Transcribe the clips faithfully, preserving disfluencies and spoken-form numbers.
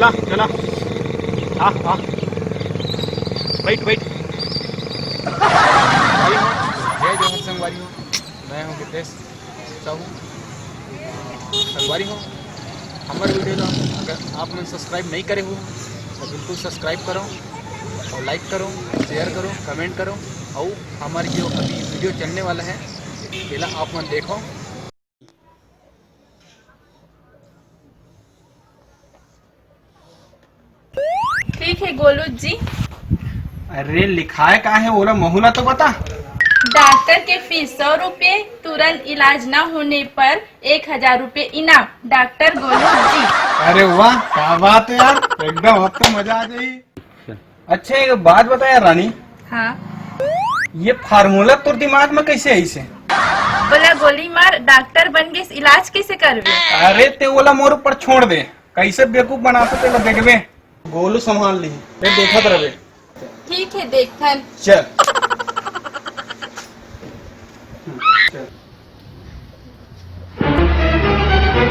चला, आ, आ, बैठ, बैठ। संगवारी हो, जय जोहार संगवारी हो, मैं हूँ हितेश साहू। संगवारी हो, हमर वीडियो ला अगर आप मन सब्सक्राइब नहीं करे हो, तो बिल्कुल सब्सक्राइब करो और लाइक करो, शेयर करो, कमेंट करो, और हमारी जो अभी वीडियो चलने वाला है, पहला आप मन देखो। ठीक है गोलू जी। अरे लिखाय का है, ओला महू ला तो बता। डॉक्टर के फीस सौ रुपये, तुरंत इलाज न होने पर एक हजार रुपये इनाम। डॉक्टर गोलू जी। अरे वाह, क्या बात है यार, एकदम अब तो मजा आ जाई। अच्छा, एक बात बता यार रानी, हाँ। ये फार्मूला तोर दिमाग में कैसे आइसे? बोला गोली मार, डॉक्टर बन गेस, इलाज कैसे करबे? अरे ते ओला मोर ऊपर छोड़ दे, कैसे बेवकूफ बनाते तेला देखबे। गोलू संभाल ली, मैं देखत रहबे। ठीक है, देखथन। चल।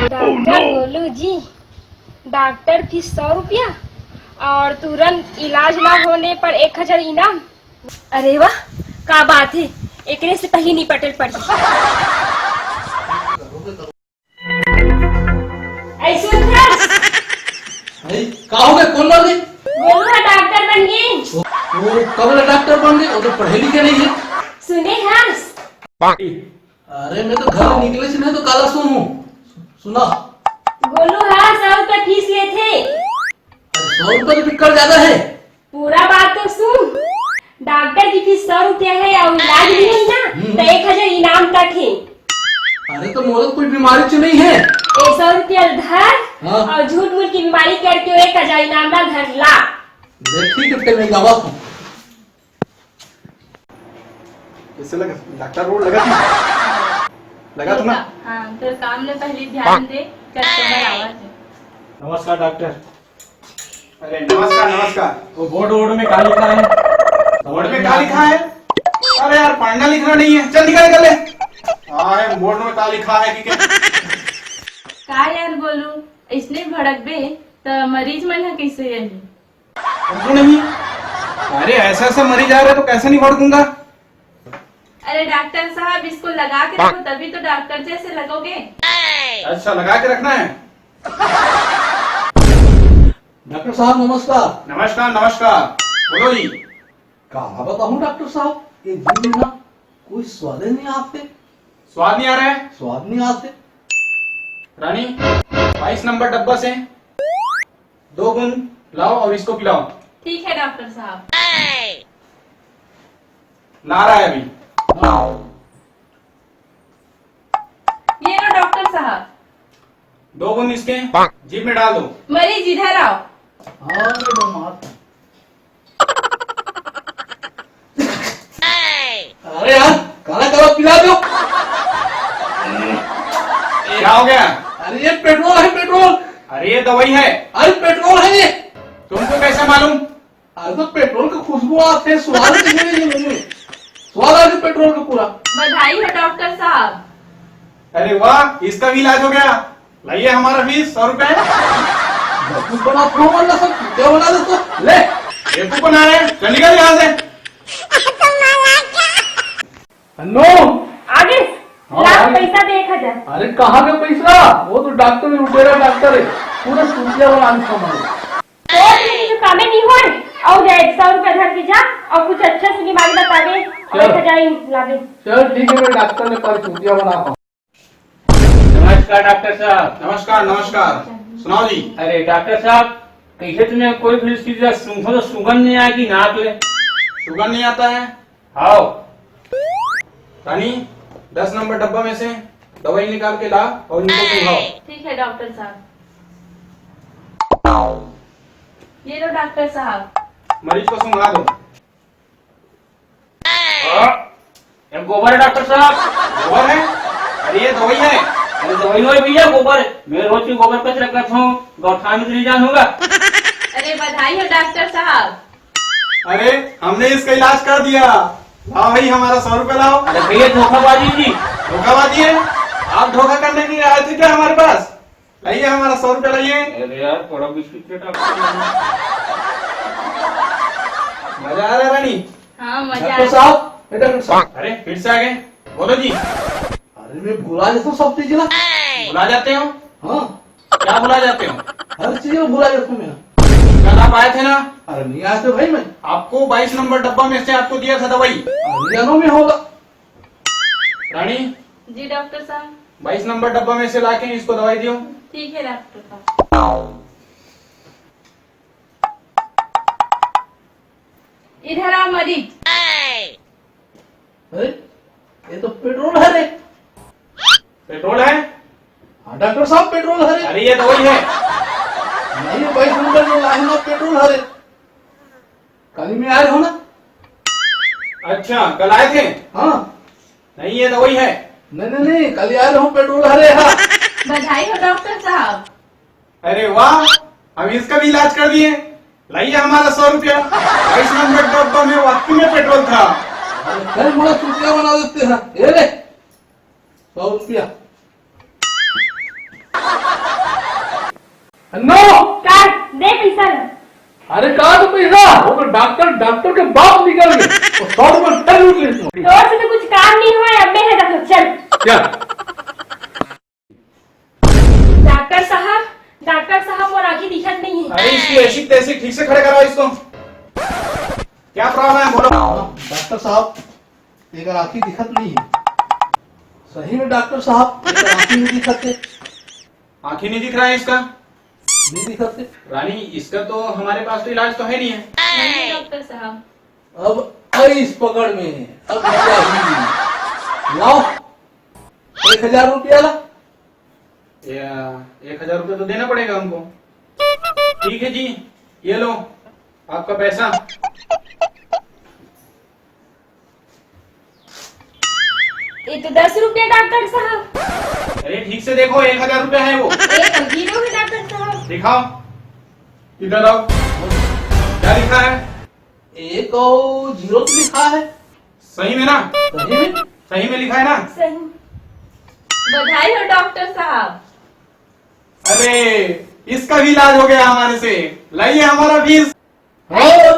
डॉक्टर गोलू जी, डॉक्टर फीस सौ रुपया और तुरंत इलाज ना होने पर एक हजार इनाम। अरे वाह, का बात है, एकरे से पहले निपटल पड़ी। ऐसे उठा। अरे, का हो गए? कौन बात है? गोलू हा डॉक्टर बन गए। वो, वो कब ले डॉक्टर बन गए? वो तो पढ़े लिखे नहीं है। सुने हस? अरे, मैं तो घर निकले से नहीं तो काला सुन हूँ। सुना। गोलू हा सौ रुपया फीस लेथे। अरे, सौ रुपया तो पिक्कड़ ज्यादा है। पूरा बात तो सुन। डॉक्टर की फीस सौ रुपया है और इलाज भी है ना, हम्म। तो एक हजार इनाम तक है। अरे, तो मोला कोई बीमारी तो नहीं है। एक सौ रुपया धर हाँ। और झूठ मूठ की बीमारी करके एक हजार इनाम ला धर ला। देख, ठीक है, फिर मैं जावा हूँ। कैसे लगा? डॉक्टर रोड लगा था? लगा था ना? हाँ, तो काम में पहले ध्यान दे, कस्टमर आवा थे। नमस्कार डॉक्टर। अरे नमस्कार, नमस्कार। वो बोर्ड, बोर्ड में क्या लिखा है? बोर्ड में क्या लिखा है? अरे यार, पढ़ना लिखना नहीं है, चल निकल, निकल ले। हाँ, बोर्ड में क्या लिखा है कि क्या? का यार गोलू, इसने भड़कबे त मरीज मन ह कैसे रही? भड़कू नहीं। अरे ऐसा ऐसा मरीज आ रहा है तो कैसे नहीं भड़कूंगा? अरे डॉक्टर साहब, इसको लगा के रखो, तभी तो डॉक्टर जैसे लगोगे। अच्छा, लगा के रखना है। डॉक्टर साहब नमस्कार। नमस्कार, नमस्कार। बोलो जी। कहा बताऊं डॉक्टर साहब, ये जीभ में ना कोई स्वाद ही नहीं आते। स्वाद नहीं आ रहा है? स्वाद नहीं आते। रानी, बाईस नंबर डब्बा से दो बूंद लाओ और इसको पिलाओ। ठीक है डॉक्टर साहब। ला रहा है अभी। ये लो डॉक्टर साहब। दो बूंद इसके जीभ में डाल दो। मरीज इधर आओ। हाँ, ये तो मार। अरे यार, काला काला पिला दो। क्या हो गया? अरे ये पेट्रोल है, पेट्रोल। अरे ये दवाई है। अरे पेट्रोल है ये। तुमको कैसे मालूम? अरे तो पेट्रोल का खुशबू आथे, स्वाद कैसे नहीं मुंह में? स्वाद आ गया पेट्रोल का पूरा। बधाई हो डॉक्टर साहब। अरे वाह, इसका भी इलाज हो गया। लाइए हमारा फीस सौ रुपए। बेवकूफ बना, क्यों बन रहा सब? क्या बना दे तो? ले, बेवकूफ बना रहे हैं, चल निकल यहाँ से। अन्नू। आगे। हाँ, लाख आगे। पैसा दे एक हजार। अरे कहाँ का पैसा? वो तो डॉक्टर है, लुटेरा डॉक्टर है। पूरा सूतिया बना दिया हमारे। तो तुम जो कामे नहीं होए, और जाए सौ रुपया धर के जा, और कुछ अच्छा से बीमारी बता दे, और चल। एक हजार ही ला दे। चल ठीक है, मैं डॉक्टर ने कल सूतिया बना पाऊँ। नमस्कार डॉक्टर साहब। नमस्कार, नमस्कार। सुनाओ जी। अरे डॉक्टर साहब, कैसे तुम्हें कोई भी चीज का सूंघो तो सुगंध नहीं आएगी नाक ले? सुगंध नहीं आता है? आओ। रानी, दस नंबर डब्बा में से दवाई निकाल के ला और इनको सूंघाओ। ठीक है डॉक्टर साहब। ये लो डॉक्टर साहब। मरीज को सूंघा दो। हाँ, ये गोबर है डॉक्टर साहब। गोबर है? अरे ये दवाई है। अरे दवाई नहीं भैया, गोबर है। मैं रोज की गोबर कचरा करता हूँ, गौठान में तो नहीं जान होगा। अरे बधाई हो डॉक्टर साहब। अरे हमने इसका इलाज कर दिया। लाओ भाई हमारा सौ रुपए लाओ। अरे भैया धोखाबाजी थी। धोखाबाजी है? आप धोखा करने के लिए आए थे क्या हमारे पास? लाइए हमारा सौ रुपया लाइए। अरे यार, थोड़ा बिस्किट के टाइप का। मजा आ रहा है रानी? हाँ, मजा आ डॉक्टर रहा है। साहब, ए डॉक्टर साहब। अरे, फिर से आ गए, बोलो जी। अरे, मैं भुला जाता हूँ सब चीज ना। भुला जाते हो? हाँ। क्या भुला जाते हो? हर चीज में भुला जाता हूँ मैं। कल आप आए थे ना? अरे, नहीं आया था भाई मैं। आपको बाईस नंबर डब्बा में से आपको दिया था दवाई। अरे, जानो में होगा। रानी। जी डॉक्टर साहब। बाईस नंबर डब्बा में से लाके इसको दवाई दियो। ठीक है डॉक्टर साहब। इधर आओ मरीज। अरे, ये तो पेट्रोल हरे। पेट्रोल है? हाँ डॉक्टर साहब, पेट्रोल हरे। अरे, ये दवाई है। नहीं, बाईस नंबर में लाइन में पेट्रोल हरे। कल ही में आए हो ना? अच्छा, कल आए थे? हाँ। नहीं, ये दवाई है। नहीं, नहीं, नहीं, कल ही आए हो, पेट्रोल हरे। हाँ। बधाई हो डॉक्टर साहब। अरे वाह, हम इसका भी इलाज कर दिए। लाइए हमारा सौ रुपया। बाईस नंबर डब्बा में वाकई में पेट्रोल था। अरे, फिर बड़ा चुतिया बना देते हैं। ये ले, सौ रुपया। नो। का? दे पैसा ला। अरे, कहाँ तो पैसा? वो तो डॉक्टर, डॉक्टर के बाप निकल गए। वो सौ रुपये फिर लूट लेते हैं। तोर से तो कुछ काम नहीं हुआ है, अब मैं है, देखो, चल। क्या? डॉक्टर साहब, डॉक्टर साहब, मोर आँखी दिखत नहीं है। अरे, इसकी ऐसी तैसी, ठीक से खड़े कराओ इसको। क्या प्रॉब्लम है, बोलो। डॉक्टर साहब, एकर आँखी दिखत नहीं है। सही में डॉक्टर साहब, एकर आँखी नहीं दिखत है। आँखी नहीं दिख रहा है इसका? नहीं दिखत है। रानी, इसका तो हमारे पास तो इलाज तो है नहीं है। नहीं डॉक्टर साहब। अब आइस पकड़ में, अब क्या हुई? लाओ, एक हजार रुपया ला। या, एक हजार रुपया तो देना पड़ेगा हमको। ठीक है जी, ये लो आपका पैसा। ये तो दस रुपया डॉक्टर साहब। अरे, ठीक से देखो, एक हजार रुपया है वो। ये तो जीरो है डॉक्टर साहब। दिखाओ, इधर आओ। क्या लिखा है? एक और जीरो तो लिखा है। सही में ना? सही में? सही में लिखा है ना? सही। बधाई हो डॉक्टर साहब। अरे, इसका भी इलाज हो गया हमारे से। लाइए हमारा फीस। हाँ,